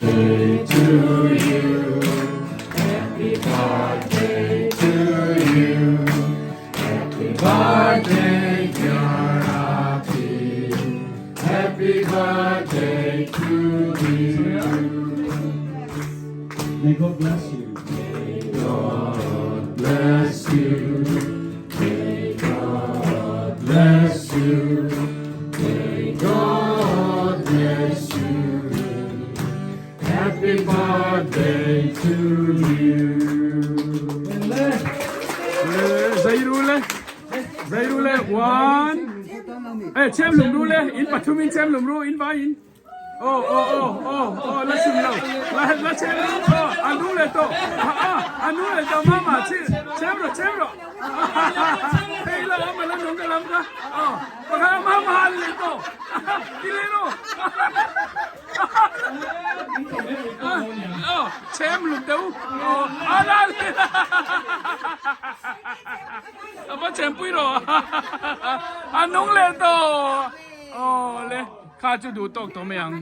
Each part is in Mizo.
Day to you, happy birthday to you, happy birthday dear Api, happy birthday to you. May God bless you. May God bless you. May God bless you. May God bless you. Happy birthday to you. Zai ru le zai ru le one eh chem lum ru le in pathum in chem lum ru in vai in oh oh oh oh oh la sim lo la la chem ru oh an ru le to a an ru le to mama chi chem ro chem ro hei la ma la nung ka lam ka oh pakha mama le to ti le ro Chem lum deuh a la a va chem pui rawh a nung leh tawh aw le kha chu duh tawk tawh mai ang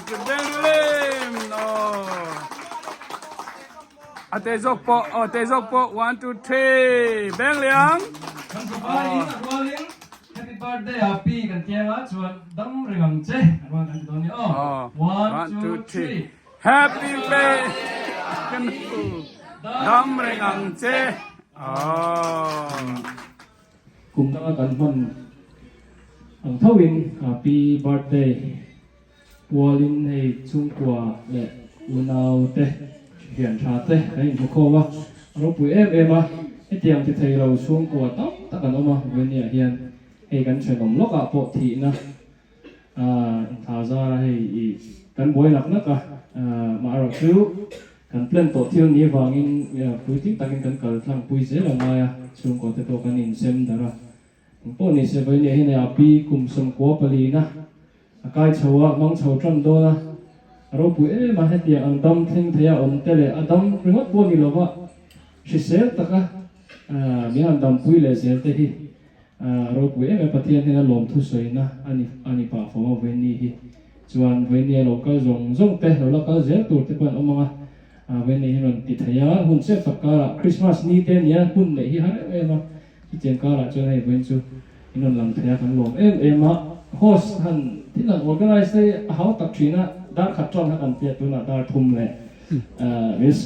ka beng lem aw a te zawk pawh aw te zawk pawh 1 2 3 beng leh ang. Happy birthday a pi kan tiang a chuan dam reng ang che an ruang kan ti dawn ni aw. One, two, three. Happy birthday kan pu dam reng ang che aw. Kum danga kan hman ang thoin happy birthday pualin hei chhungkua leh unau te thian tha te kan inhmu khawm a, a ropui em em a, hetiang ti thei lo chhungkua tam tak an awm a, Venia hian hei kan thenawm lawkah pawh thihna inthla zar a hei ih kan buai nak nak a, maherawh chu kan plan tawh thil ni vangin puitling takin kan kal tlang pui zel a ngai a, chhungkua te pawh kan insem darh a. Eng pawh ni se Vainia hi nei a pi kum 14 a a kai chho a, hmang chho tan dawn a, a ropui em a, hetiang ang dam thleng thei a awm te leh a dam ringawt pawh ni lova hrisel taka min han dampui leh zel te hi a ropui em em Pathian hian a lawmthu sawina a ni a ni pah fo a Vaini hi chuan Vainia lo kal zawng zawng te lo la kal zel tur te pawh an awm ang a, Vaini hi rawn ti thei a, hun chep tak karah Christmas ni te nia hun neih hi har em em a. Chutiang karah chuan hei vawiin chu in rawn lang thei a, kan lawm em em a. Host han thil han organise te a hau tak thin a, dar khat ṭan kha kan tia tunah dar thum leh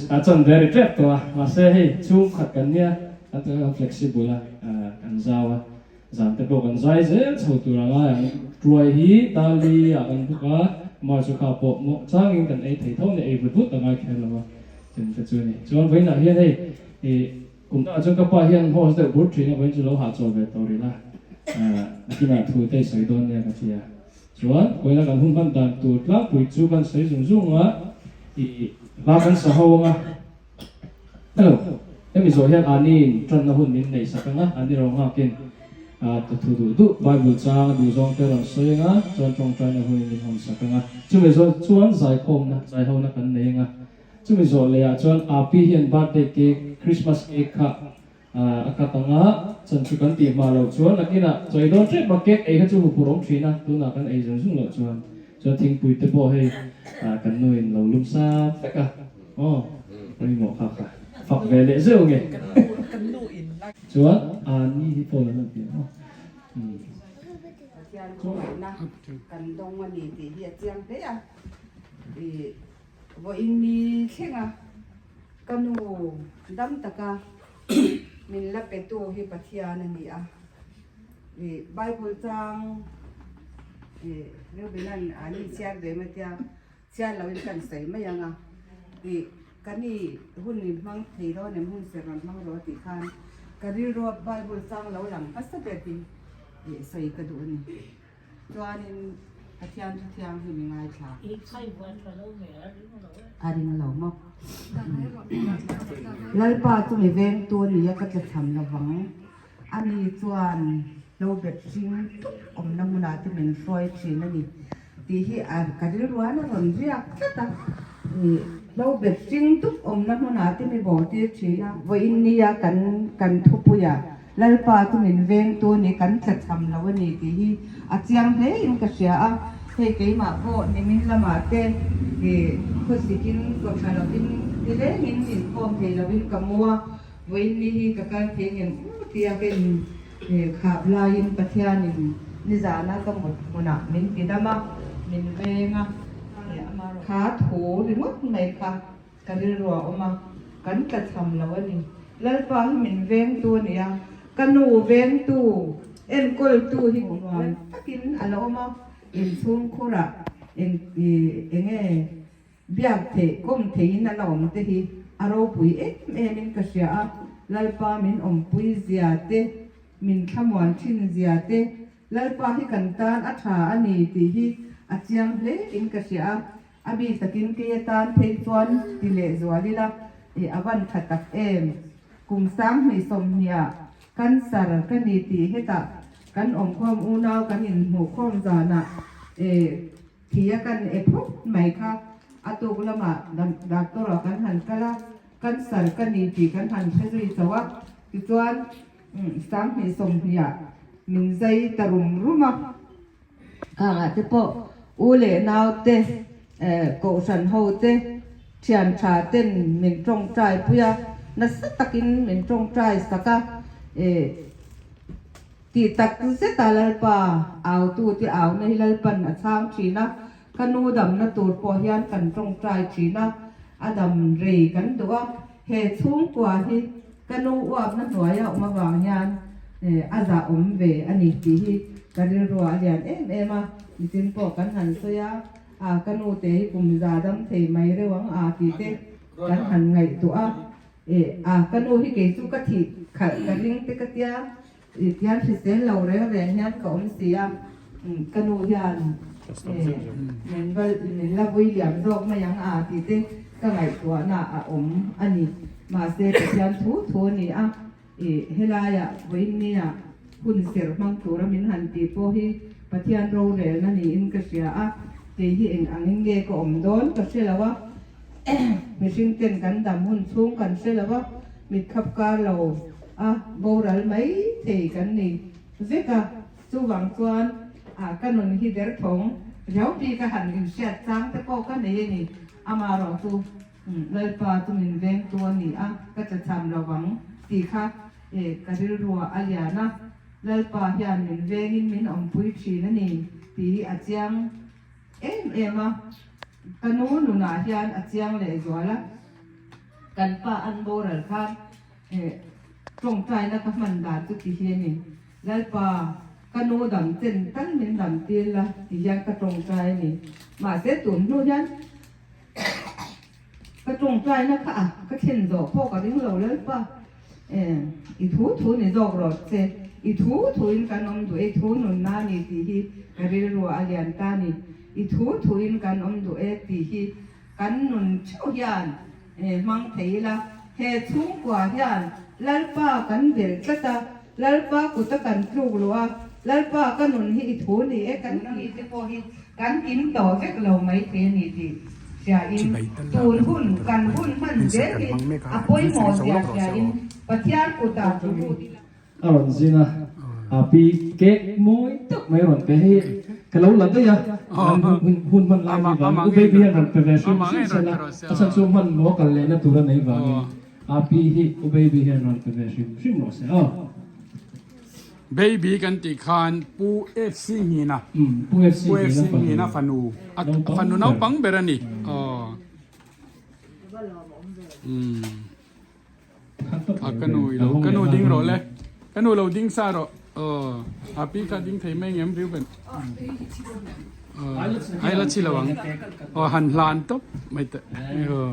a chan ve ri ṭep tawh a. Mahse hei chhungkhat kan nia, kan tah kan flexible a, kan zau a, zan te pawh kan zai zel chho tur a ngai ang. Tuai hi Dali ah kan buk a, March kha pawh changin kan ei thei tho nia, ei vut vut a ngai kher lo a, chutiang te chu a ni. Chuan vawiinah hian hei ih. Kum dangah chuan ka pa hian host deuh bur thin a, vawiin chu lo hahchawl ve tawh rih la, nakinah thu te i sawi dawn nia ka ti a. Chuan kawina kan hun hman dan tur tlangpui chu kan sawi zung zung a, i hla kan sa ho ang a. Hello, hemi zawh hian Ani in tanna hun min nei sak ang a, Ani ro nghakin ta thu duh duh Bible chang a duh zawng te rawn sawi ang a, chuan tawngtaina hun in min hawn sak ang a. Chumi zawh chuan zaikhawmna, zaihona kan nei ang a. Chumi zawh leh ah chuan Api hian birthday cake, Christmas cake kha a cut ang a, chan chu kan tih hma loh chuan nakinah chawi dawn tep a, cake ei kha chu huphurh awm thin a, tunah kan ei zung zung loh chuan chuan thingpui te pawh hei kan nu in lo lum sa vek a, aw pawimawh kha kha fak ve leh zeuh nge chuan Ani hi phone an rawn ti ang aw. Pathian khawngaihna kan dawng a ni tih hi a chiang hle a, ih. Vawiin ni thlenga ka nu dam taka min la petu hi Pathian a ni a. Ih Bible chang ih Reubenan a ni chhiar ve mai tia chhiar loin kan sawi mai ang a. Ih ka ni hun in hmang thei dawn em hun serh rawn hmang rawh a tih khan ka rilrua Bible chang lo lang hmasa ber hi ih sawi ka duh a ni. Chuanin Pathian thu thianghlim i ngaithla. A ring lo maw? Lalpa chu mi vengtu a ni a, ka tlachham lovang. Ani chuan lo bet hring tup awmna hmunah te min hruai thin a ni tih hi a ka rilruan a rawn riak tlat a. Lo bet hring tup awmna hmunah te mi bawhtir thin a. Vawiin nia kan kan thupuia Lalpa chu min vengtu a ni, kan tlachham lo a ni tih hi a chiang hle in ka hria a. Hei keimah pawh nimin lamah te ih khawsikin kaw tha lovin nilengin inkhawm thei lovin ka mu a, vawiin ni hi ka kal thei ngem u tia ka in khap laiin Pathianin nizana ka mut hmunah min ti dam a, min veng a, kha thu ringawt mai kha Ka rilru a awm a, kan tlachham lo a ni. Lalpa hi min vengtu a ni a, ka nu vengtu, enkawltu hi nuam takin a la awm a, inchhungkhurah eng enge biak theih, kawm theihin a la awm te hi a ropui em emin ka hria a, Lalpa min awmpui zia te, min thlamuan thin zia te, Lalpa hi kan tan a tha a ni tih hi a chiang hle in ka hria a. A bik takin kei atan phei chuan ti leh zual ila i a van tha tak em? Kum 20 sawmhniah cancer ka ni tih hetah kan awmkhawm unau kan inhmuhkhawm zanah e thi a kan e phawt mai kha a tuk lamah doctor ah kan han kal a, cancer ka ni tih kan han hre zui chauh a, tichuan 20 sawmhniah min zai ta rum rum a. Khangah te pawh u leh nau te, kohhran ho te, thian tha ten min tawngtai pui a, nasa takin min tawngtai sak a, tih tak zet a Lalpa autu te auna hi Lalpan a chhang thin a, ka nu damna tur pawh hian kan tawngtai thin a, a dam rei kan duh a, he chhungkua hi Ka nu uapna hnuaia awm avang hian a zah awm ve a ni tih hi ka rilruah a lian em em a, nichin pawh kan han sawi a, a ka nu te hi kum za dam thei mai reuh ang a tih te kan han ngaihtuah a, eh a ka nu hi kei chu ka thih khalh ka ring te ka tia, eh tihian hrisel lo reng reng hian ka awm si a, ka nu hian eh min va min la vui liam zawk mai ang a tih te ka ngaihtuahna a awm a ni. Mahse Pathian thu thu a ni a, ih helaiah vawiinnia hun serh hmang tura min han tih pawh hi Pathian rorelna niin ka hria a, kei hi eng angin nge ka awm dawn ka hre lo a, mihring ten kan dam hun chhung kan hre lo a, mitkhap kar lo a boral mai thei kan ni vek a, chuvang chuan ka nun hi derthawng riau bik a han inhriat chang te pawh ka nei a ni, amaherawhchu. Lalpa chu min vengtu a ni a, ka tlachham lo vang tih kha ka rilruah a lian a, Lalpa hian min vengin min awmpui thin a ni tih hi a chiang em em a, ka nu nunah hian a chiang lehzual a, kan pa an boral khan tawngtaina ka hman dan chu ti hi a ni, Lalpa ka nu dam chen tal min dam tir la ti hian ka tawngtai a ni, mahse tun hnu hian Ka tawngtaina kha a ka thlen zawh pawh ka ring lo Lalpa i thu thu ni zawk rawh che, i thu thuin kan awm duh e, i thu nunna a ni tih hi ka rilruah a lian ta a ni, i thu thuin kan awm duh e tih hi kan nun theuh hian hmang thei ila, he chhungkua hian Lalpa kan bel tlat a, Lalpa kuta kan tluk luh a, Lalpa ka nun hi i thu ni e kan ti te pawh hi kan kim tawh vek lo mai thei a ni tih hriain tun hun kan hun hman zel hi a pawimawh zia hriain Pathian kutah thu lut ila. A rawn zin a, a pi cake mawi tak mai rawn pe hei ka lo la daih a, an hun hman lai ni vangin u baby hian rawn pe ve hrim hrim sela, a chhan chu hman maw kal lehna tur a nei vangin. A pi hi u baby hian rawn pe ve hrim hrim rawh se aw. Baby kan tih khan Pu FC Nghina, Pu FC Nghina fanu, a fanu naupang ber a ni aw. A ka nu i lo, ka nu ding rawh le, ka nu lo ding sa rawh aw, a pi kha ding thei mai ngem Reuben. Ai la chi lo ang, aw han hlan tawp mai teh aw.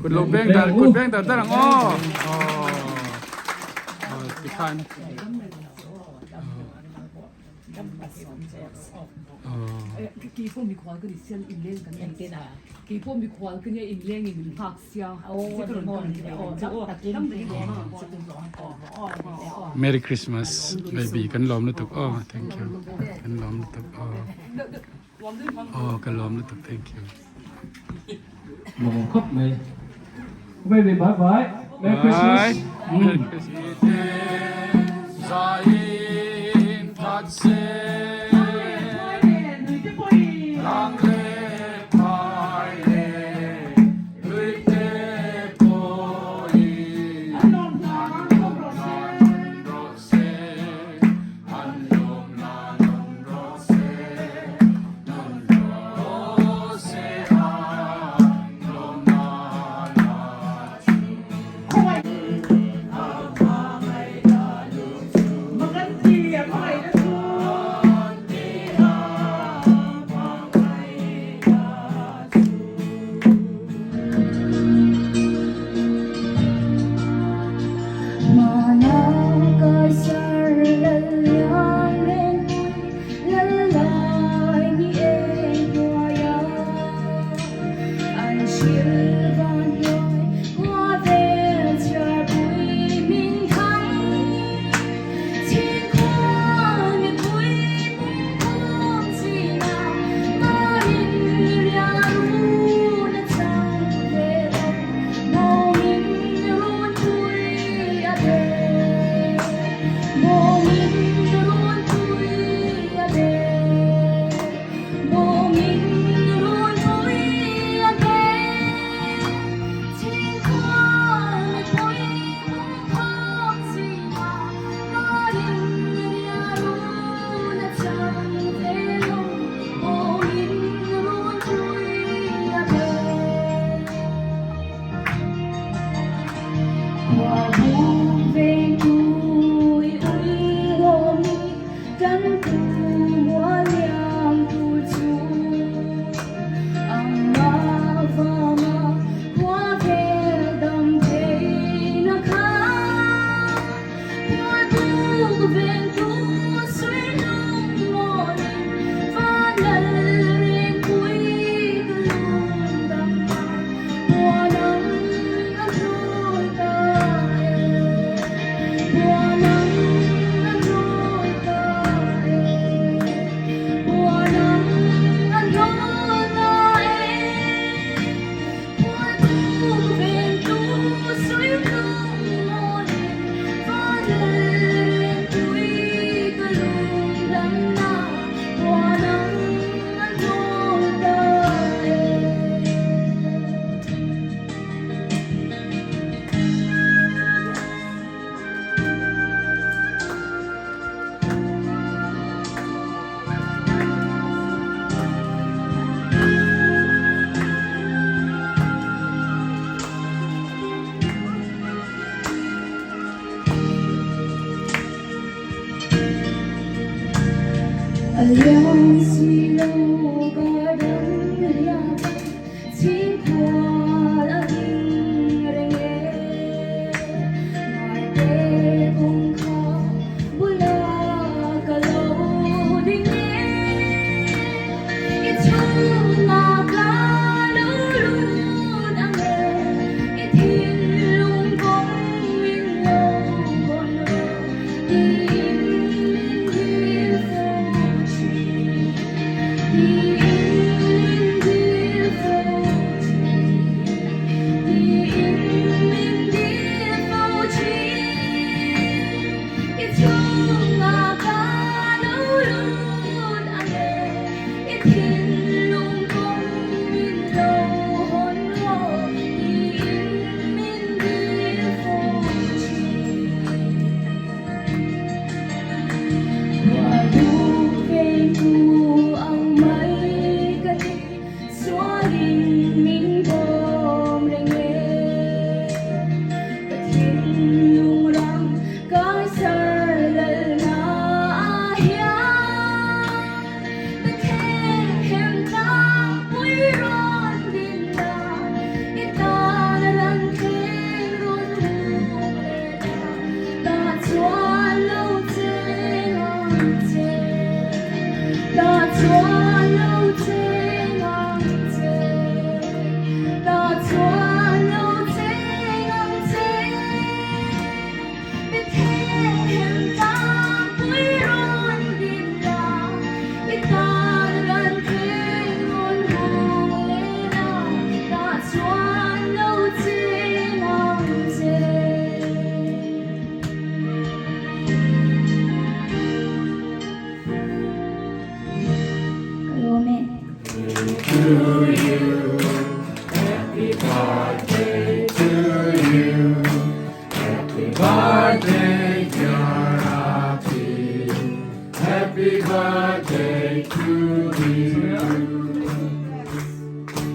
Kut lo beng dar, kut beng dar dar ang aw. Aw, tikhan. Merry Christmas baby kan lawm lutuk aw thank you kan lawm lutuk aw. Aw ka lawm lutuk thank you. Lawm khawp mai. Baby bye bye. Merry Christmas. Merry Christmas. Zain that se.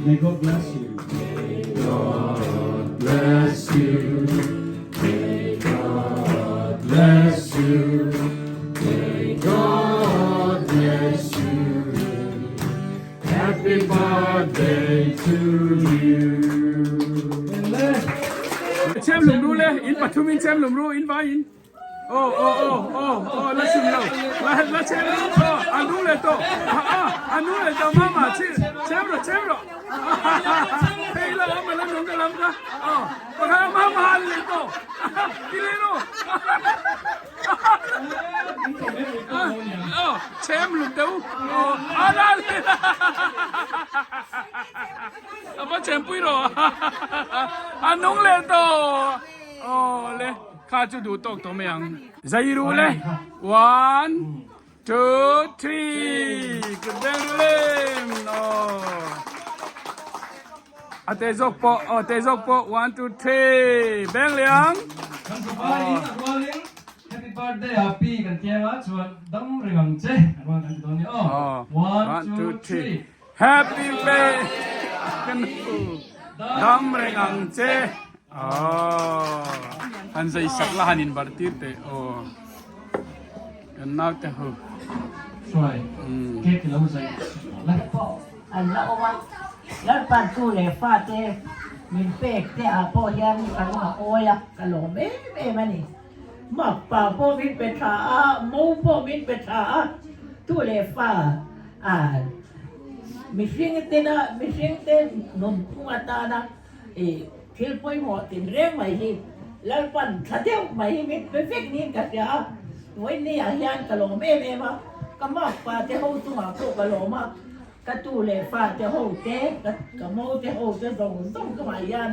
May God bless you. May God bless you. May God bless you. May God bless you. Happy birthday to you. Chem lum ru le, in pathumin chem lum ru, in vai in. Aw aw aw aw aw la chim lo la la chem ru aw a nung leh tawh a a nung leh tawh mama chem rawh chem rawh hei Oh, pakhat a mahal leh tawh. Ti leh rawh. Oh, chem lum teh u. Oh, a la leh. A va chem pui rawh. A nung leh tawh. Oh le, kha chu duh tawk tawh mai ang. Zai ru le. One, two, three. Kut beng ru lem. Oh. A te zawk pawh, oh te zawk pawh. One, two, three. Beng leh ang. Kan fapa in a rualin Happy birthday a pi kan tiang a chuan dam reng ang che a rual kan ti dawn nia aw. One, two, three. Happy birthday kan pu dam reng ang che. Aww han zai sak la han in bar tir teh aw kan nau te ho. Hruai cake lo zai la. Pawh an la awm a, Lalpan tu leh fate min pek te ah pawh hian ka lung a awi a, ka lawm em em a ni. Makpa pawh min pe tha a, mo pawh min pe tha a, tu leh fa ah mihring tena mihring te nunphung atana I thil pawimawh tin reng mai hi Lalpan tha deuh mai hi min pe vek niin ka hria a, vawiin ah hian ka lawm em em a, ka makpa te ho chungah pawh ka lawm a, ka tu leh fa te ho te, ka mo te ho te zawng zawng chungah hian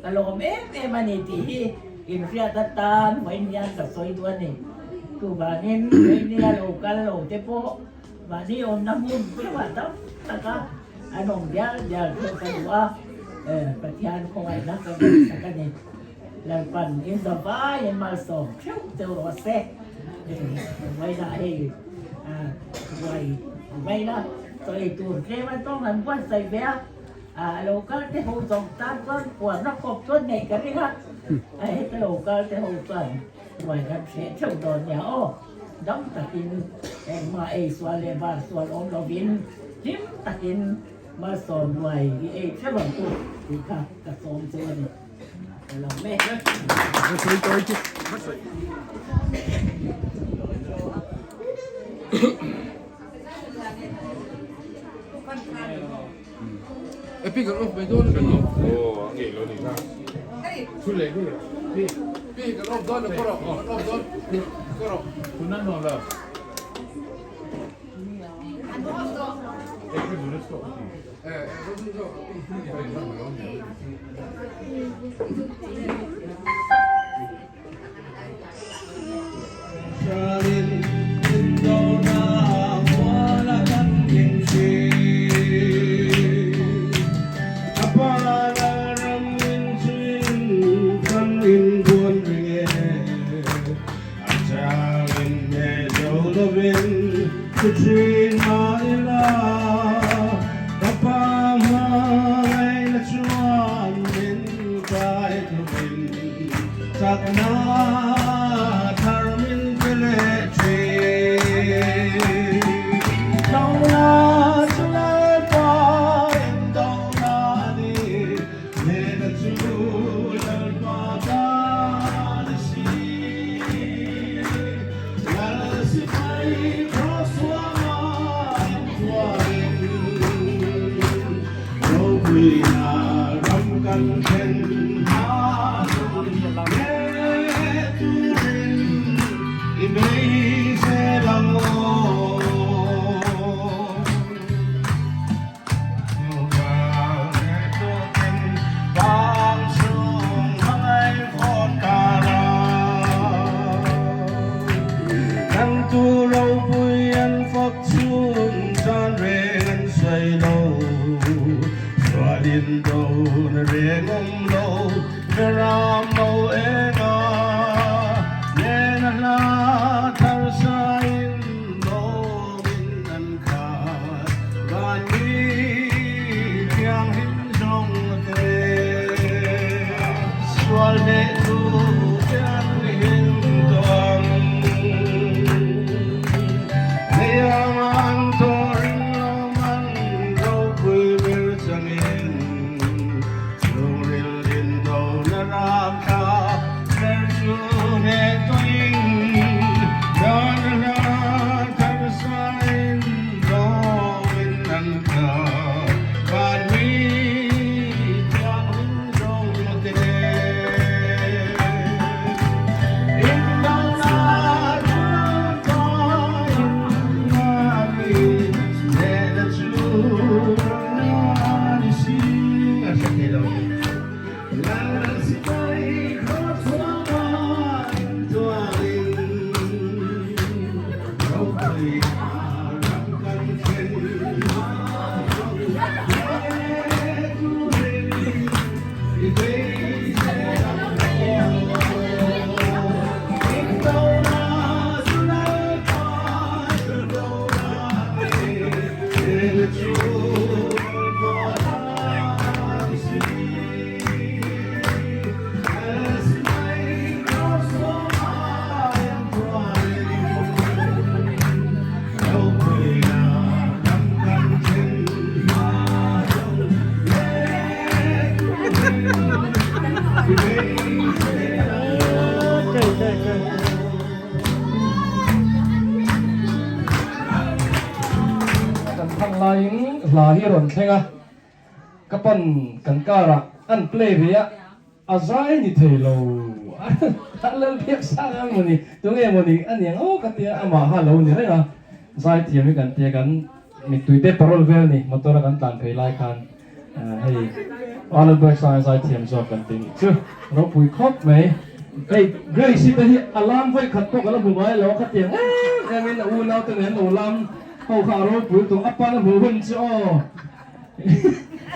ka lawm em em a ni tih hi inhriat atan vawiin hian ka sawi duh a ni. Chuvangin vawiin a lo kal lo te pawh Mahni awmna hmun theuhah tam taka an awm dial dial theuh ka duh a, Pathian khawngaihna ka ngaihsak a ni. Lalpan in zavaiin malsawm theuh cheu rawh se. Vawiinah hei ruai vaina chaw ei tur tlem a tawng an buatsaih ve a, a lo kal te ho zawng tan chuan puanna khawp chuan neih ka ring a, heta lo kal te ho chuan ruai kan hreh theuh dawn nia aw. Dam takin engmah ei sual leh var sual awm lovin hlim takin malsawm ruai i ei theuh ang u tih kha ka sawm chu a ni. Ka lo mek. hla hi a rawn thleng a, ka pan kan car ah an play ve a, a zai ni thei lo a Lalbiaksang ang mawni tunge mawni a niang aw ka tia amah kha a lo ni reng a, zai thiam hi kan tia kan mittui te parol vel ni motor a kan tlan phei lai khan hei Lalbiaksang a zai thiam zawk kan ti nih chu ropui khawp mai. Hei Grace i te hi a lam vawi khat pawh ka la hmu ngai lo a khatiang em em in a unau te nen lo lam ho kha a ropui tawh a pan a hmuh hun chu aw.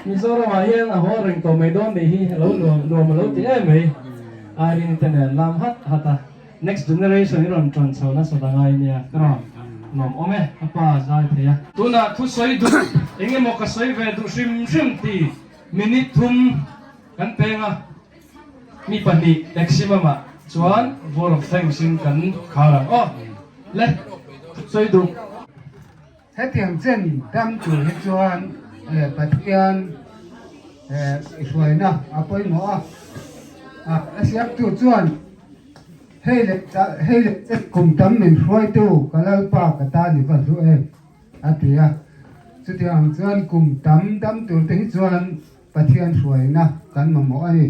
Mizoram ah hian a haw reng tawh mai dawn nih hi lo nuam nuam a lo ti em mai. Irene te nen lam hat hat a next generation i rawn tan chho nasa ta ngai nia ka rawn nuam awm e ka pa zai thei a. Tunah thu sawi duh eng emaw ka sawi ve duh hrim hrim ti minute thum kan peng a mi pahnih maximum ah chuan vote of thanks in kan khar ang aw le sawi duh. Hetiang chen dam tur hi chuan Pathian hruaina a pawimawh a, a siamtu chuan hei leh hei leh chen kum tam min hruaitu ka Lalpa ka ta ni va hlu em a ti a. Chutiang ang chuan kum tam dam tur te hi chuan Pathian hruaina kan mamawh a ni.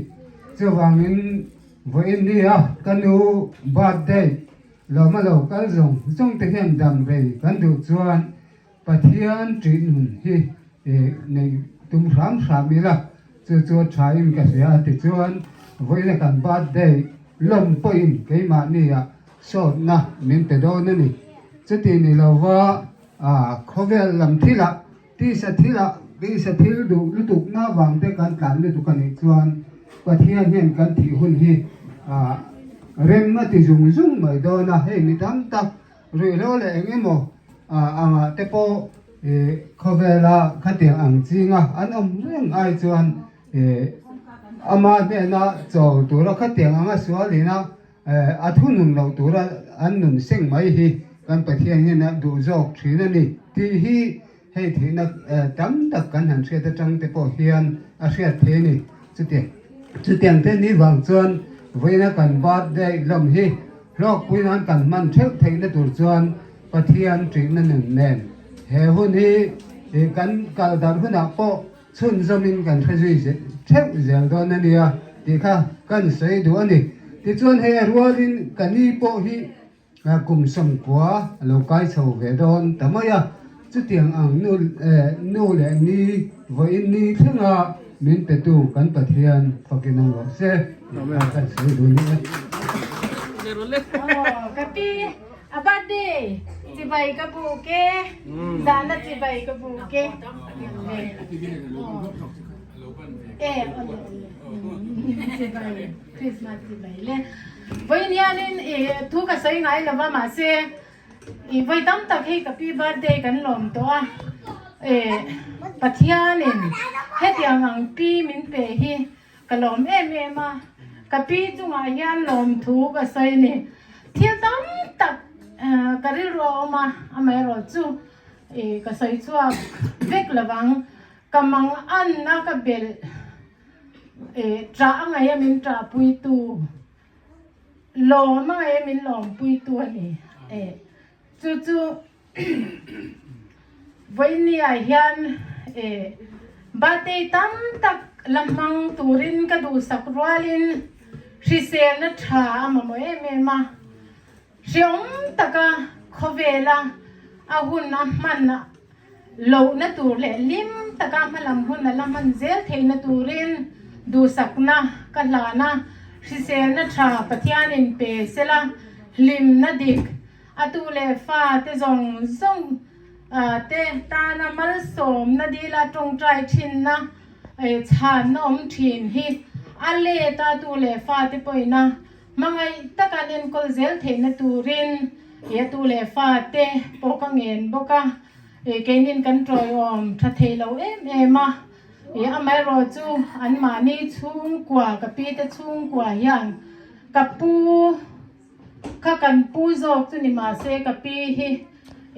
Chuvangin vawiin nia ka nu birthday Lawma lo kal zawng zawng te hian dam rei kan duh chuan Pathian ṭih nun hi neih tum hram hram ila, chu chu a ṭha in ka hria a ti chuan vawiina kan birthday lawm pawhin keimahniah sawtna min pe dawn a ni. Chuti ni lova khawvel lam thilah tisa thilah tisa thil duh lutukna vang te kan tlan lutuk a nih chuan Pathian hian kan thih hun hi rem a ti zung zung mai dawn a, hei mi tam tak ruihhlo leh eng emaw angah te pawh khawvela khatiang ang chinga an awm reng ai chuan ama hnena chawl tura khatiang anga sualina a thunun loh tura an nun seng mai hi kan Pathian hian a duh zawk thin a ni tih hi Hei thihna tam tak kan han hriat atang te pawh hian a hriat thei a ni. Chutiang chutiang te ni vang chuan vawiina kan birthday lawm hi hlawkpui nan kan hman theuh theihna tur chuan Pathian ṭihna nun nen he hun hi kan kal darh hunah pawh chhunzawmin kan hre zui theuh zel dawn a nia tih kha kan sawi duh a ni. Tichuan hei a rualin ka ni pawh hi Kum 90 a lo kai chho ve dawn ta mai a, chutiang ang nu nu leh ni vawiin ni thlenga min petu kan Pathian fakin awm rawh se tih kha kan sawi dun ni e. Aw ka pi a birthday chibai ka buk e zana chibai ka buk e e awle awle chibai Christmas chibai le. Vawiin hianin ih thu ka sawi ngai lo va mahse ih vawi tam tak hei ka pi birthday kan lawm tawh a eh Pathianin hetiang ang pi min pe hi ka lawm em em a ka pi chungah hian lawm thu ka sawi a ni thil tam tak ka rilru a awm a amaherawh chu ih ka sawi chhuak vek lo vang ka mang anna ka belh. Eh, ṭah a ngaih a min ṭahpuitu, lawm a ngaih a min lawmpuitu a ni. Eh, chu chu vawinia hian eh birthday tam tak la hmang turin ka duhsak rualin hriselna ṭha a mamawh em em a. Hreawm taka khawvela a hun a hman lohna tur leh hlim taka hmalam hun a la hman zel theihna turin duhsakna ka hlan a, hriselna tha Pathianin pe sela hlimna dik a tu leh fa te zawng zawng te tana malsawmna dila tawngtai thinna chhanna awm thin hi a let a tu leh fa te pawhin a Hmangaih taka an enkawl zel theihna turin i a tu leh fate pawh ka ngen bawk a, i keinin kan tawiawm tha thei lo em em a, i amaherawh chu anmahni chhungkua ka pi te chhungkua hian ka pu kha kan pu zawk chu ni mahse ka pi hi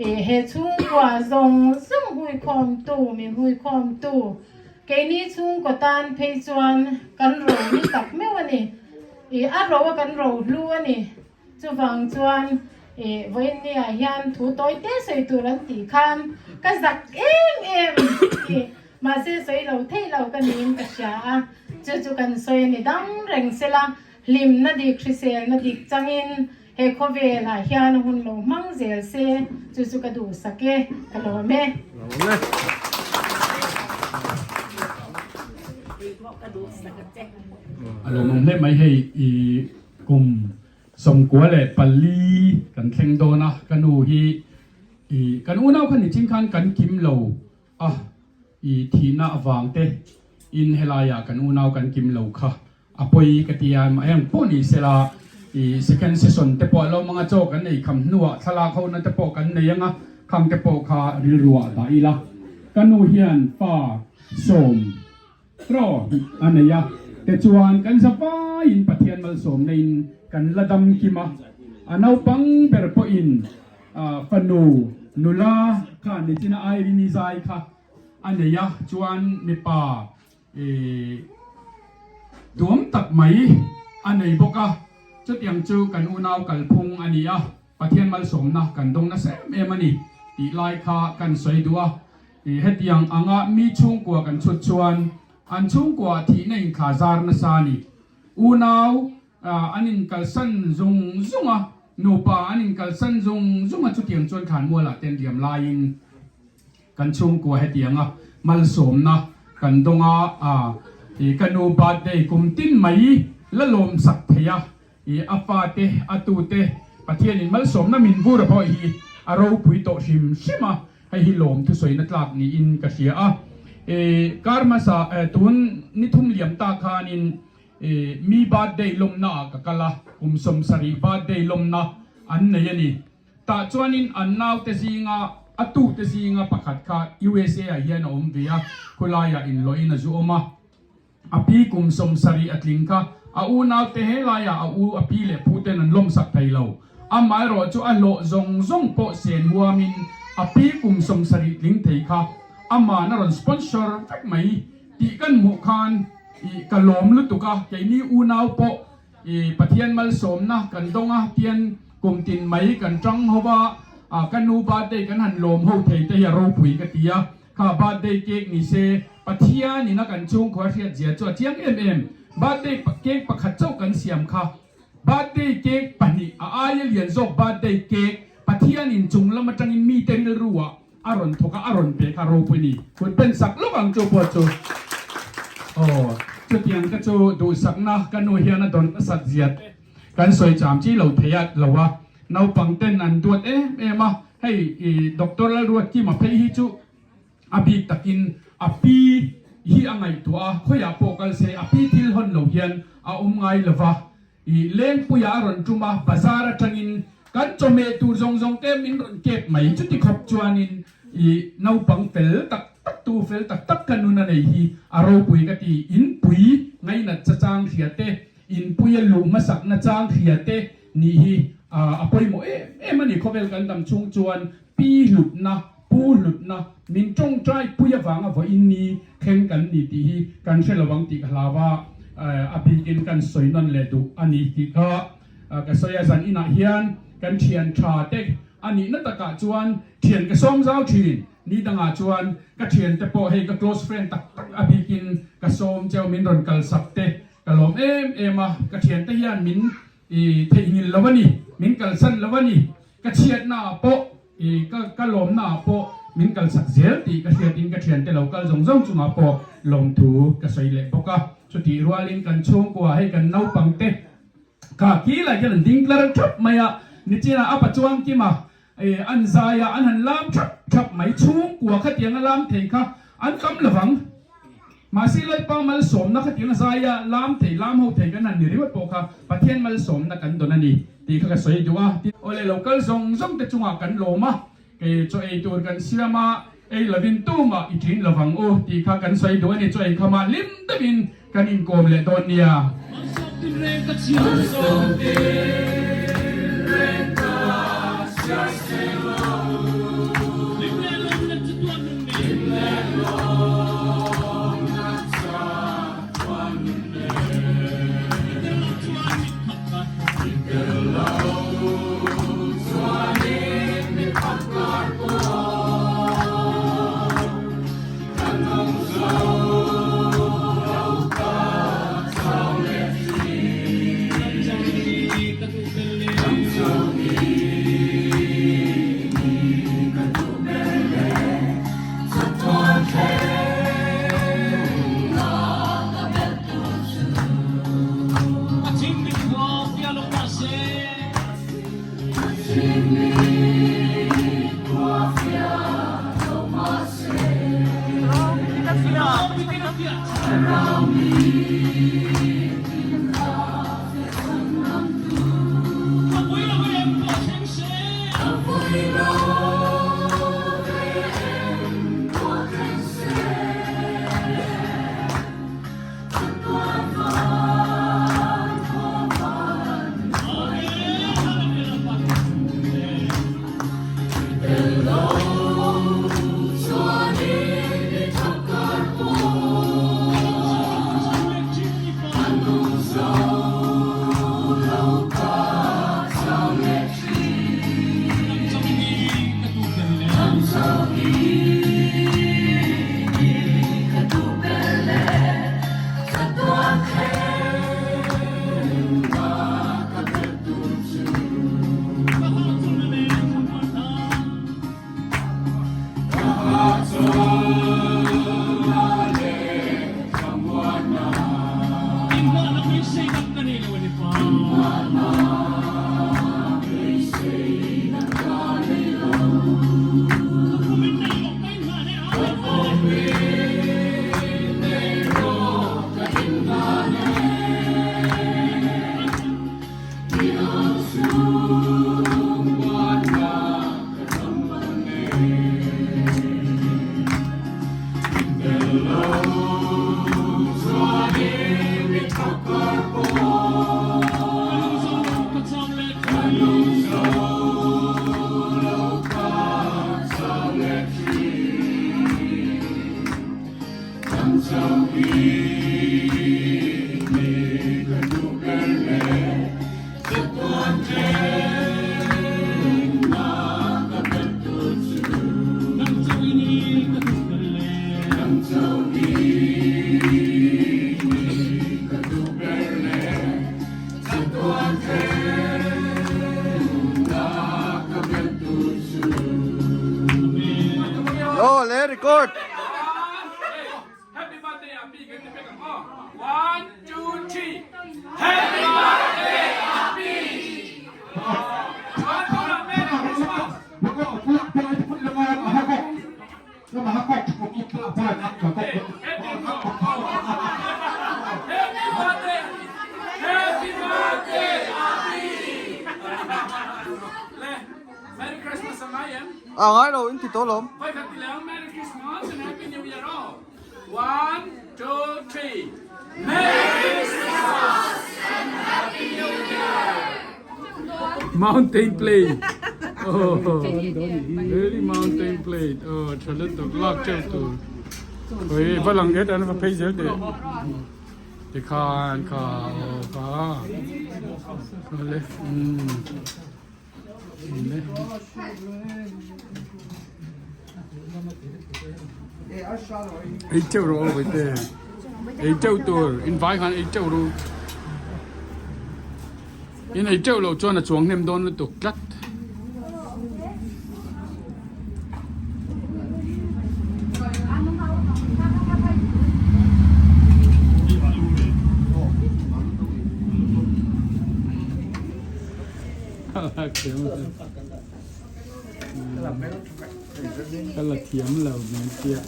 i he chhungkua zawng zawng huikhawmtu min huikhawmtu keini chhungkaw tan phei chuan kan ro ni tak meuh a ni. I a ro a kan ro hlu a ni. Chuvang chuan Ih vawiin ni ah hian thu tawi te sawi tur an tih khan ka zak em em ih mahse sawi lo theih lo ka niin ka hria a, chu chu kan sawi a ni dang reng sela hlimna dik hriselna dik changin he khawvel ah hian hun lo hmang zel se chu chu ka duhsak e ka lawm e. A lawmawm hle mai hei i kum 94 kan thleng dawn a, ka nu hi i kan unau khan nichin khan kan kim lo a, i thihna avang te in helaiah kan unau kan kim lo kha a pawi ka ti a, eng pawh ni sela i second session te pawh a lo mang a, chaw kan ei kham hnuah thlalak ho na te pawh kan nei ang a, khang te pawh kha rilruah dah ila, ka nu hian fa sawm. Tro a nei a, tichuan kan zavaiin Pathian malsawmna in kan la dam kim a, a naupang ber pawhin fanu nula kha nichina Irene zai kha a nei a, chuan mipa duam tak mai a nei bawk a, chutiang chu kan unau kalphung a ni a. Pathian malsawmna kan dawng nasa em em a ni tih lai kha kan sawi duh a. Hetiang anga mi chhungkua kan chhut chuan an chhungkua thihna inthla zar nasa a ni. Unau an inkalsan zung zung a, nupa an inkalsan zung zung a, chutiang chuan thlanmualah te an liam laiin kan chhungkua hetianga malsawmna kan dawng a. Ka nu birthday kum tin mai la lawmsak thei a. I a fate, a tute Pathianin malsawmna min vur a pawh hi a ropui tawh hrim hrim a, hei hi lawm thusawina tlak niin ka hria a. I kar hmasa tun ni thum liam ta khanin i mi birthday lawmna ah ka kal a, kum 70 birthday lawmna an nei a ni. Tah chuanin an naute zinga a tute zinga pakhat kha USA ah hian a awm ve a, khulaiah inhlawhin a zu awm a. A pi kum 70 a tling kha a unaute he laiah a u a pi leh pu ten an lawmsak thei lo. Amaherawh chu a hlawh zawng zawng pawh sen huamin a pi kum 70 tling thei kha aman a rawn sponsor vek mai tih kan hmuh khan ih ka lawm lutuk a, keini unau pawh ih Pathian malsawmna kan dawng a tian kum tin mai kan tang ho va, ka nu birthday kan han lawm ho thei te hi a ropui ka ti a. Kha birthday cake ni se, Pathian in a kan chhungkhua hriat zia chu a chiang em em. Birthday cake pakhat chauh kan siam kha. Birthday cake pahnih a aia lian zawk birthday cake Pathian in chung lam atangin mite rilru ah a rawn thawk a, a rawn pe kha ropui ni. Kut pen sak lawk ang chu pawh chu. Aw, chutiang te chu duhsakna ka nu hian a dawn nasat zia te kan sawi cham chi lo thei a lo a. Naupang ten an duat em em a. Hei i Doctor Lalruatkima phei hi chu a bik takin a pi hi a ngaihtuah a, khawiah pawh kal se a pi thil hawn lo hian a awm ngai lo va. I Lengpuia a rawn tum a, bazar atangin kan chawhmeh tur zawng zawng te min rawn kep mai. Chuti khawp chuanin i naupang fel tak tak tu fel tak tak ka nun a nei hi a ropui ka ti. Inpui ngainat chachang hria te, inpuia luh hmasakna chang hria te, Nih hi a pawimawh em em a ni. Khawvel kan dam chhung chuan pi hlutna, pu hlutna, min tawngtai pui avanga vawiin ni thleng kan ni tih hi kan hre lo ang tih ka hlau a, a bikin kan sawi nawn leh duh a ni tih kha ka sawi a. Zan inah hian kan thian tha te a nihna takah chuan thian ka sawm zau thin. Ni dangah chuan ka thiante pawh hei ka close friend tak tak a bikin ka sawm cheu min rawn kalsak te ka lawm em em a, ka thiante hian min I theihnghilh lo a ni, min kalsan lo a ni, ka chhiatna ah pawh i ka ka lawmna ah pawh min kalsak zel tih ka hriatin ka thiante lo kal zawng zawng chungah pawh lawmthu ka sawi leh bawk a. Chutih rualin kan chhungkua hei kan naupang te kha kilai khian an ding tlar thap mai a, nichinah a pachuang kima i an zai a, an han lam thap thap mai, chhungkua khatianga lam thei kha an tam lovang. Mahse Lalpa malsawmna khatiang a zai a, lam thei, lam ho thei kan han ni ringawt pawh kha Pathian malsawmna kan dawn a ni tih kha ka sawi duh a. Awle lo kal zawng zawng te chungah kan lawm a, kei chaw ei tur kan siam a, ei lovin tumah i ṭin lovang u tih kha kan sawi duh a ni. Chaw ei khamah hlim deuhin kan inkawm leh dawn nia. Beisei dang ka nei lo a ni pa. Inngahna beisei dang ka nei lo. Ka pawmin nei rawh ka inngahna e. Ka pawmin nei rawh ka inngahna e. I ang chhung muanna ka dam e. Aw le record. Happy birthday Api kan ti pek ang aw. One, two, three. Happy birthday Api. Chuan tunah Merry Christmas. Happy birthday Happy birthday Api. Le Merry Christmas ang ngai em? A ngai lo in ti tawh lawm. Khawi khat ti leng Merry Christmas and Happy New Year aw. One, two, three. Merry Christmas and Happy New Year. Mountain Plate. Oh, very mountain plate. Oh, tha lutuk lak teuh tur. Oi, va lang et an va phei zel teh. Tikhan kha aw kha. Kha le. Ei teuh rawh aw Vaite. Ei teuh tur in vai khan ei teuh ru. In ei teuh loh chuan a chuang hnem dawn lutuk tlat. Ka la thiam lo min tia.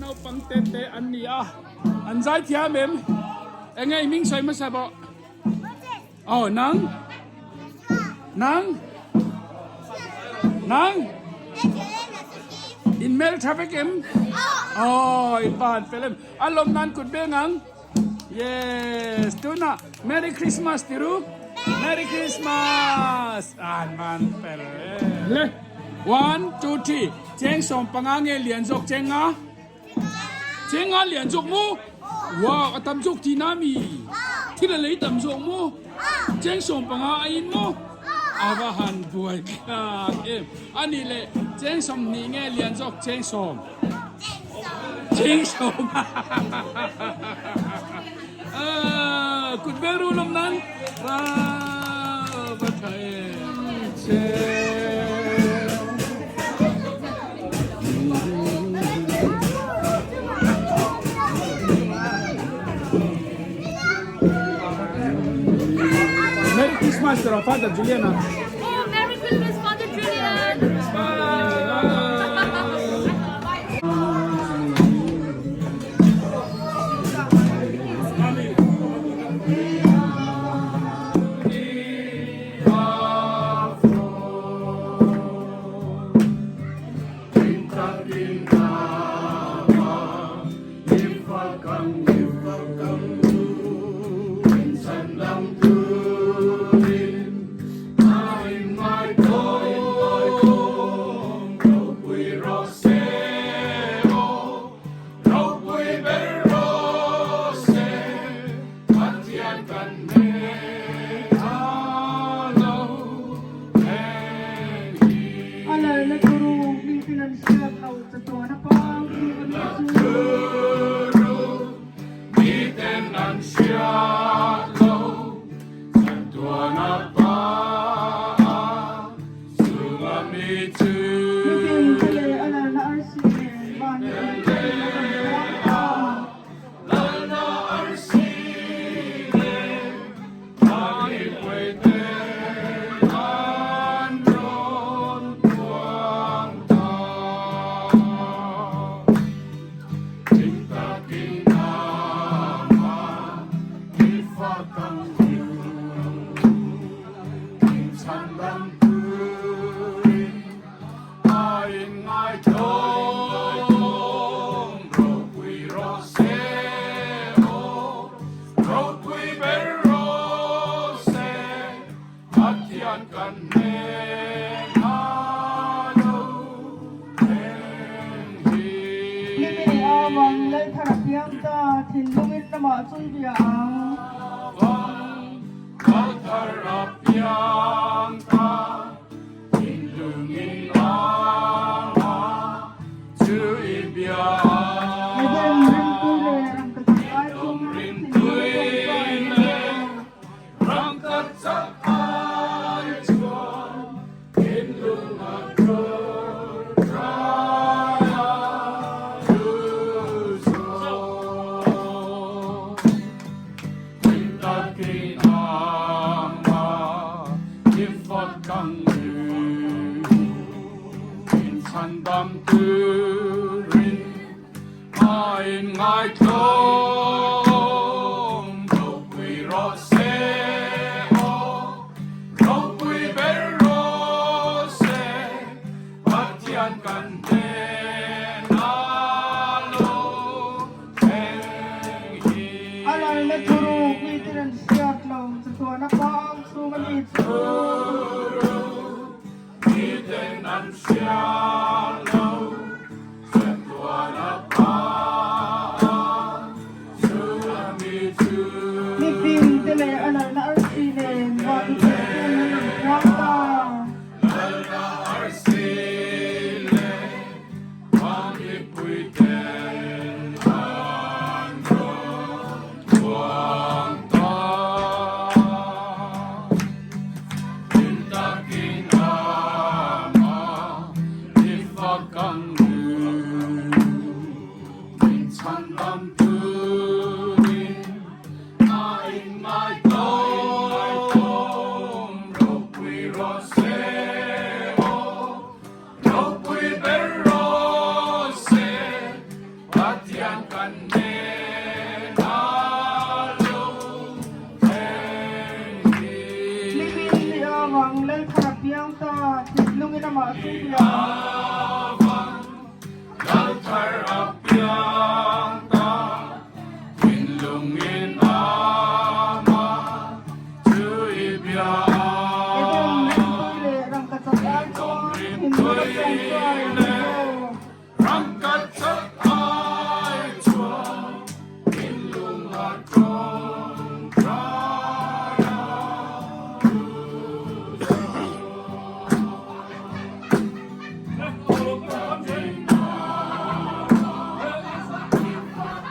Naupang te te an ni a, an zai thiam em? Eng nge i hming sawi hmasa bawh? Aw nang? Nang? Nang? In hmel tha vek em? Aw in pa han fel em? A lawm nan kut beng ang? Yes, tunah Merry Christmas ti ru? Merry Christmas! An van fel e. Le, one, two, three, cheng 15 nge lian zawk cheng nga? Cheng nga lian zawk mu? Wow, a tam zawk ti na mi? Thil a lei tam zawk mu? Cheng 15 a in mu? A va han buai thlak em. Ani le, cheng 20 nge lian zawk cheng 10? Cheng 10. Kut vel ru lawm nan. Va tha em. Merry Christmas to our Father Juliana. Oh, Merry Christmas, Father Julian. A lalna turu miten an hriat lo chatuan a pang tih a nih chu. amah chu i bia ang. Lal thar a piang ta, thinlungin ang a, chu i bia ang. Eden rimtui leh rangkachak ai chuan thinlung a tawngtai leh. Rangkachak ai chuan thinlung a tawngtai a duh zawk. Takin ama i fak ang u, in chhandam turin a inngaihtlawm. Ropui rawh se aw, ropui ber rawh se, Pathian kan hnenah lo thleng hi. A lalna thuruk miten an hriat lo, chatuan a pa ang chhung a ni chu. Thuruk miten an hriat lo, chatuan a pa ang chhung a ni chu. Mifing te leh a lalna arsi nen vah i theih hun an rawn puang ta. Lalna arsi leh Vanipui ten an rawn puang ta. Hlim takin ama i fak ang u, min chhandam turin a inngaihtlawm. Ropui rawh se aw. Ropui ber rawh se, Pathian kan hnenah lo thleng hi. Hlimin ni avang Lalthar a piang ta, thinlungin amah chu bia ang. Avang Lalthar a piang ta, thinlungin amah chu i bia ang. Edom rimtui leh rangkachak ai chuan thinlung a tawngtai a ni zawk. Rangkachak ai chuan thinlung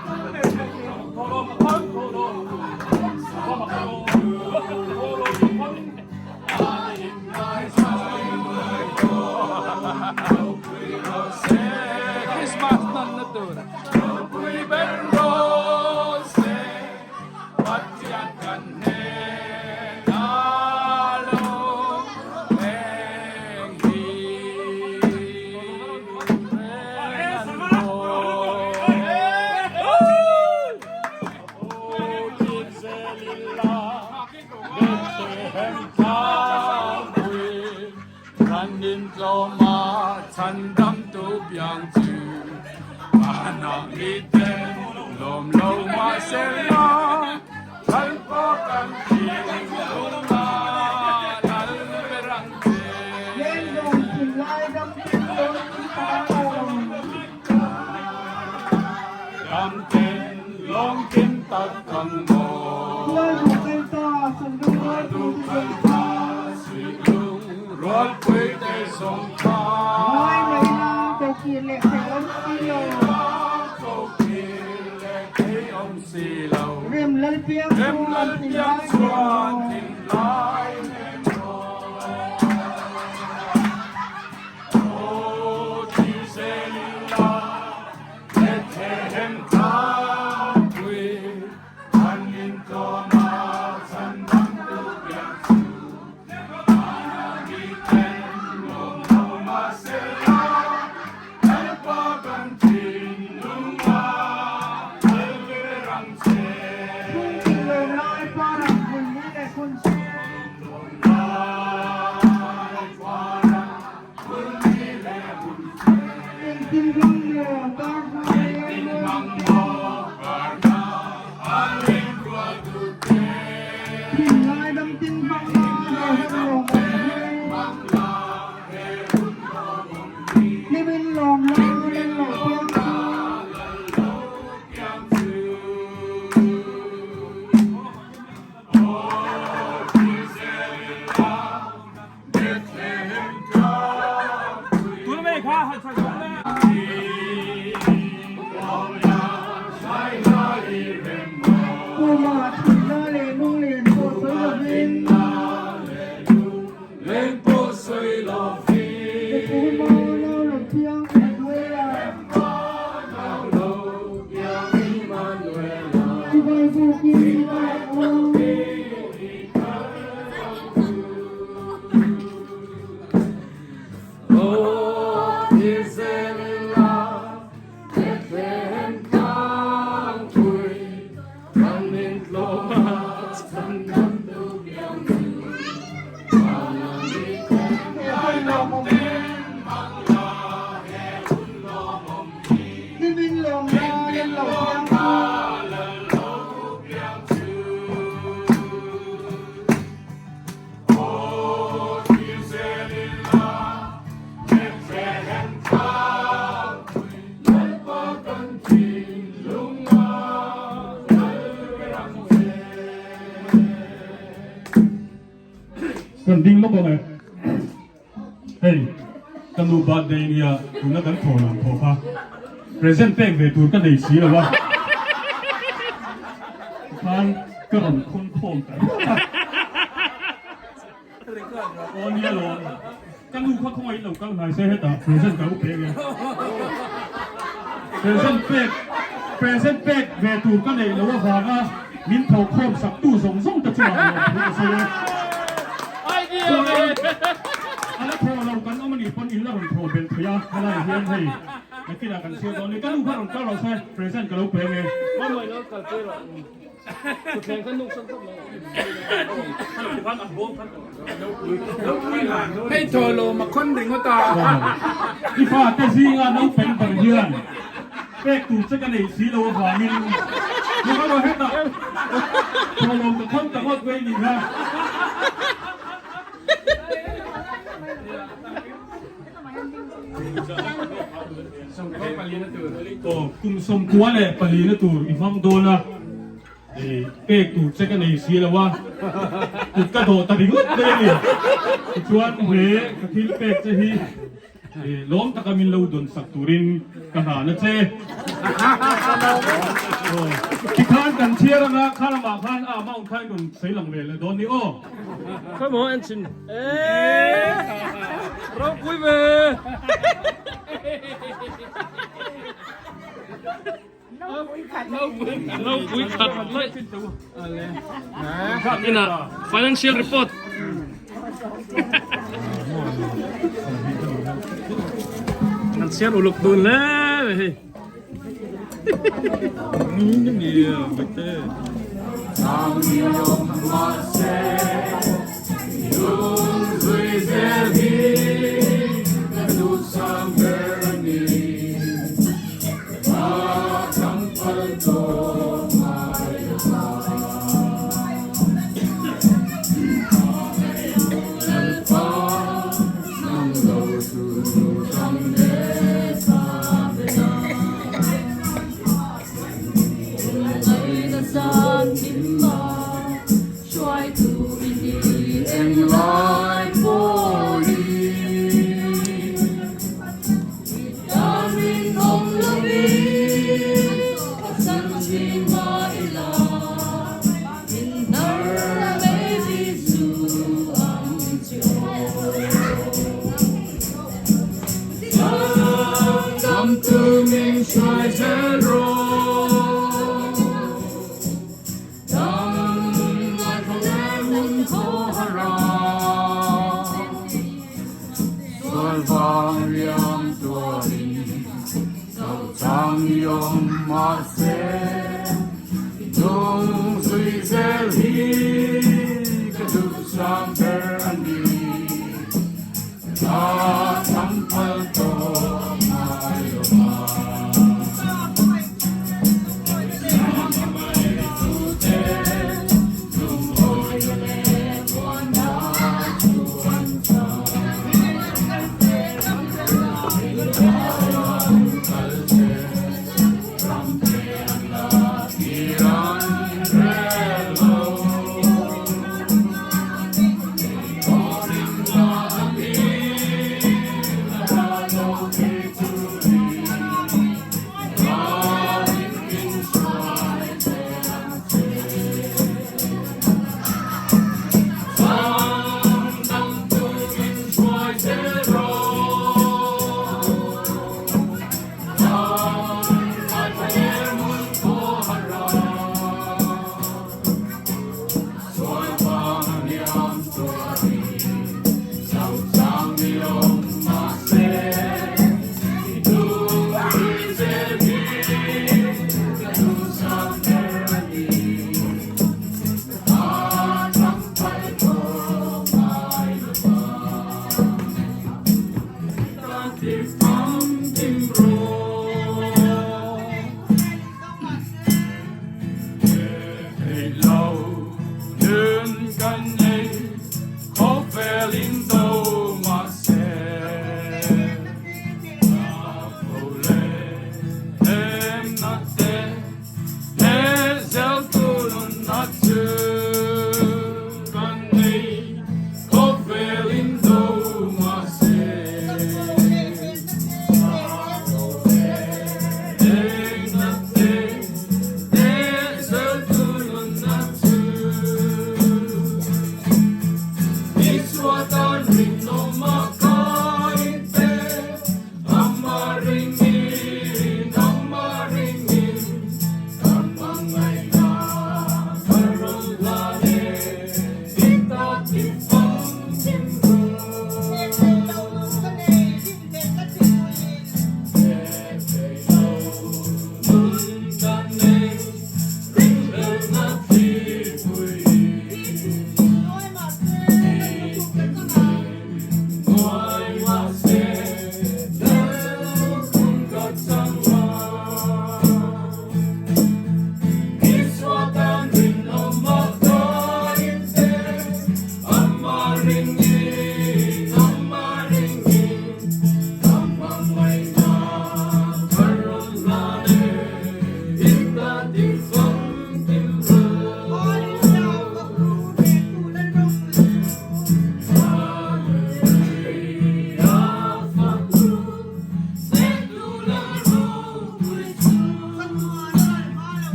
a tawngtai a ni zawk. Christmas nan na tur. Ropui ber rawh se, Pathian kan hnenah lo eng hi reng an Leng zawng thinlai dam tin dawn in ta ang. Lal duh kal ta, Suihlung rualpui te zawng kha. Ngai mai la, kokir leh thei awm si lo. Rem lal piang chuan thinlai hnem rawh. Chhungtin lawm lai parah hmun ni leh hun se. Engtin mang maw kar hma leng mawi te. Thinlai dam tin hmang la he hun lawmawm hi. Hlimin lawm la lal lo piang chu. Unau lo piang Emmanuela. Chibai bukin i kal ang u. Kan ding lawk ang e. Hei, ka nu birthday nia tuna kan thaw lo thaw kha. Present pek ve tur ka nei si lo a. Tikhan ka rawn khawn khawm ta ringawt a. Aw nia lawm. Ka nu kha khawngaih lo kal hnai se hetah present ka lo pek e. Present pek present pek ve tur ka neih loh avanga min tho khawm sak tu zawng zawng te chungah lawm thu ka sawi e. Chuan a la thaw lo kan awm anih pawn in la rawn thaw belh thei a helai hian hei nakinah kan chhiar dawn a ni. Ka nu kha rawn kal rawh se present ka lo pe ange. Hei thaw lo ma khawn ringawt a. I fate zinga naupang ber hian pek tur che ka nei si lo avangin nunga rawh hetah thaw lo ka khawn ta ngawt vei nih kha. Aw kum 94 tur i hmang dawn a, pek tur che ka nei si lo a, kut ka dawh ta ringawt mai a ni. Tichuan he ka thil pek che hi lawm taka min lo dawn sak turin ka hlan a che. Tikhan kan chhiar anga kha lamah khan a amount kha in rawn sawi lang ve leh dawn ni aw. Come on, Ensign. Ropui ve. Nopui khat lai. Ina financial report. Kan chhiar uluk dun hle mai hei.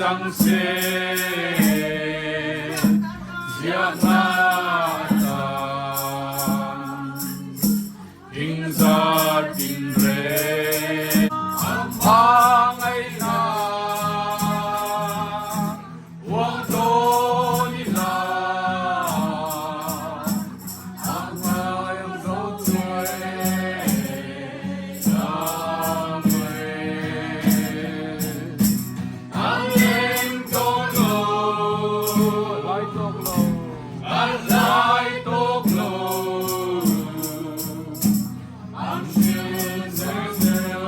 chang se ziahna atan Hingzar tinreng an hmangaihna uang dawn i la an ngai ang zo chuai tlang e an leng dawn lo lai tawk lo an lai tawk lo an hrilh zel zel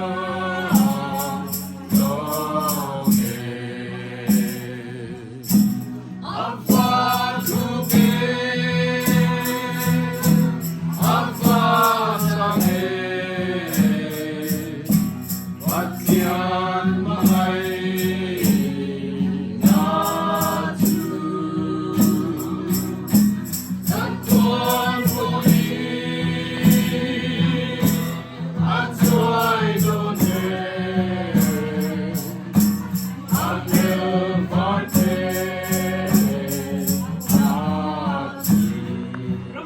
lo nge an fa thuk e an fa sang e Pathian hmangaih na chu kan tuan pawhin a chuai dawn e a tel far te a chu.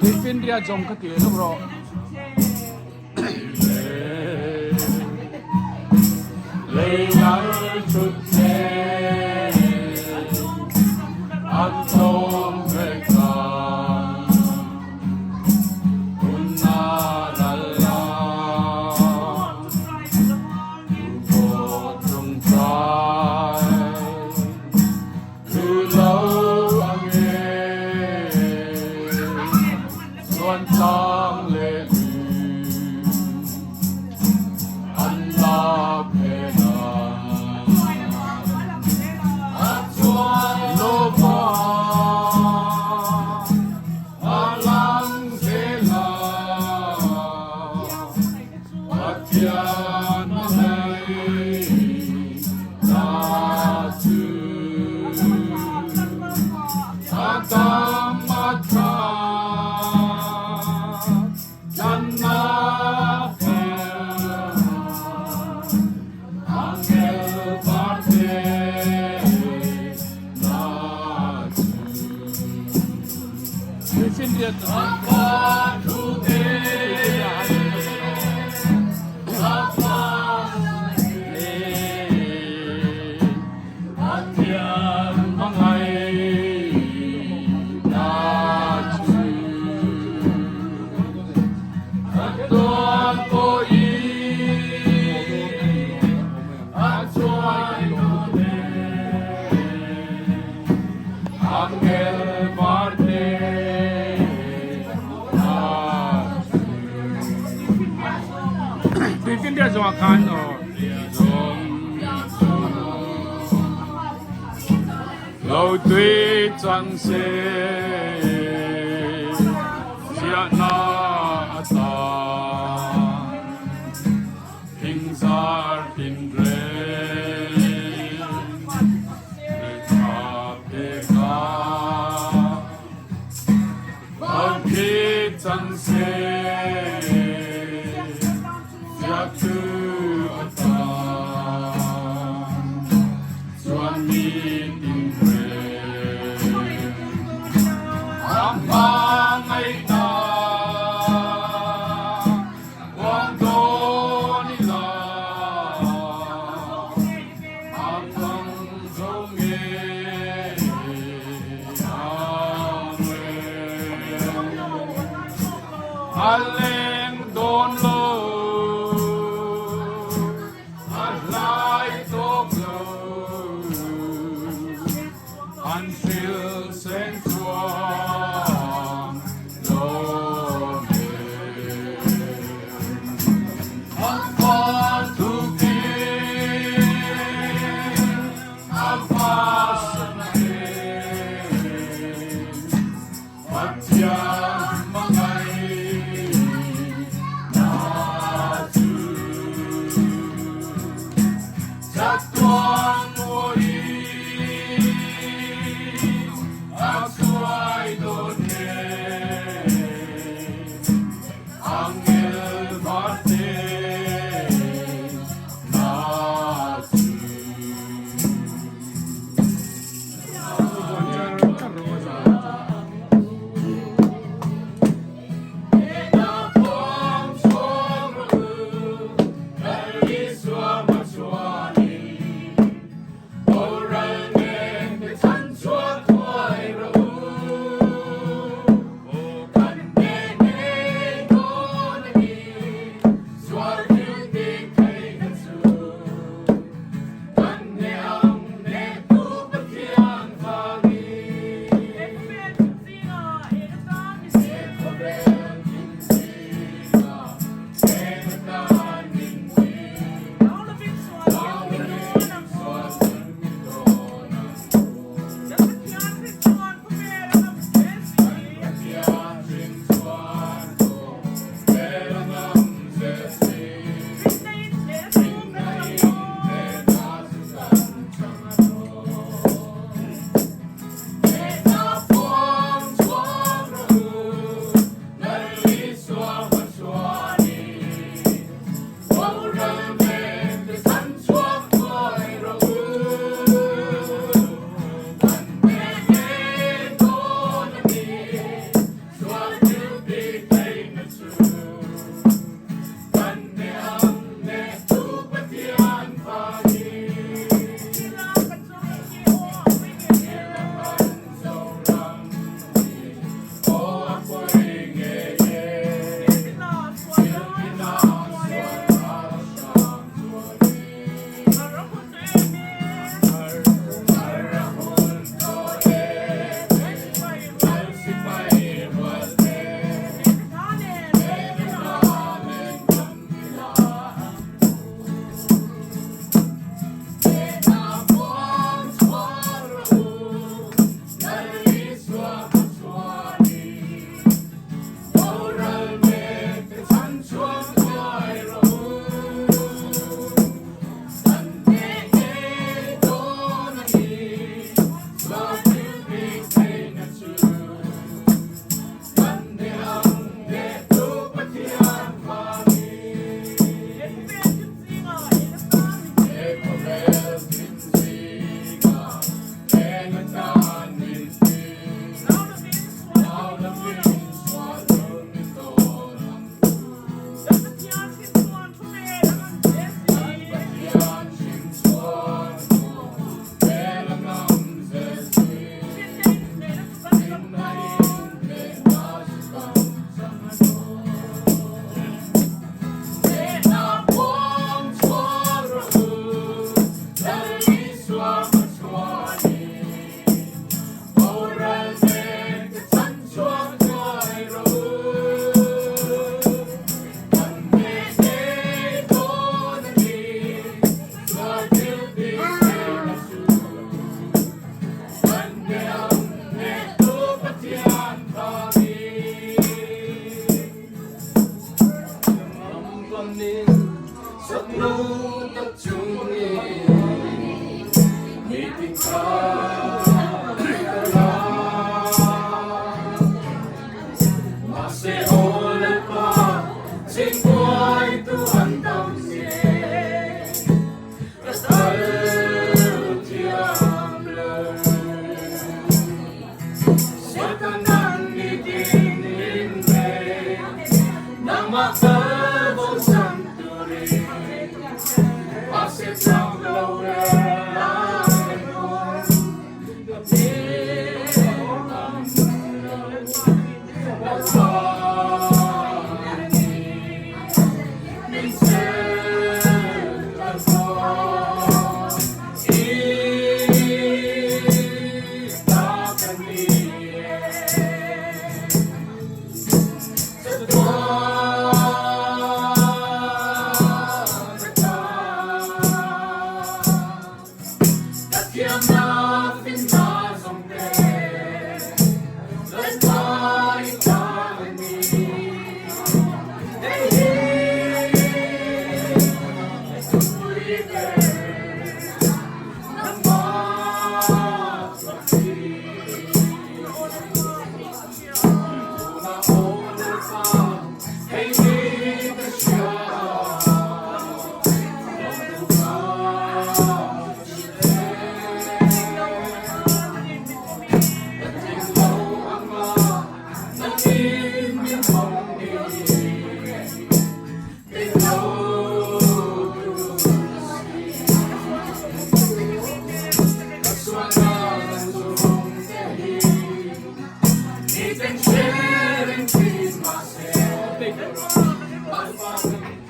Tuifinria zawng ka ti lawk rawh. Chuan tlang leh lui an la phen a, a chuan lova a lang zel a, Pathian a hei ta chu. A dam a tha tlanna fel angel varte na chu. A thu te a pa le. Pathian hmangaih na chu ka tuan pawhin a chuai dawn e Angel varte na chu. Tuifinriat zawngah khan aw. Lo tui chang se ziahna atan thingzar tinreng ritha peka Vangthi chang se Ziaktu atan chuan mi tinreng a hmangaihna uang dawn ila a hmang zo ngei ang e. A leng dawn lo, a hlai tawk lo, an hril seng chuang lo nge. A fa tukin a fa sanahin. Pathian hmangaih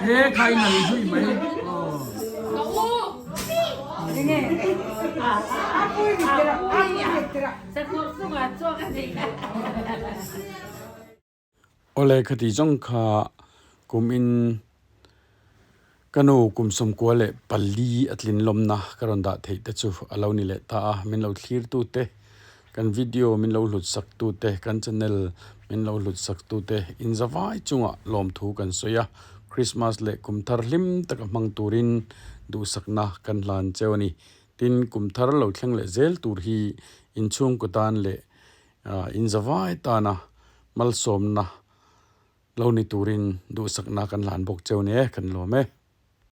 He khai nal zui mai. Awle khati zawng kha kum in ka nu kum sawmkua leh pali a tlin lawmna ka rawn dah theih te chu a lo ni leh ta a, min lo thlir tu te, kan video min lo hlut sak tu te, kan channel min lo hlut sak tu te inzavai chungah lawmthu kan sawi a, Christmas leh kum thar hlim taka hmang turin duhsakna kan hlan cheu a ni. Tin, kum thar lo thleng leh zel tur hi inchhungkaw tan leh inzavai tana malsawmna lo ni turin duhsakna kan hlan bawk cheu ni e, kan lawm e.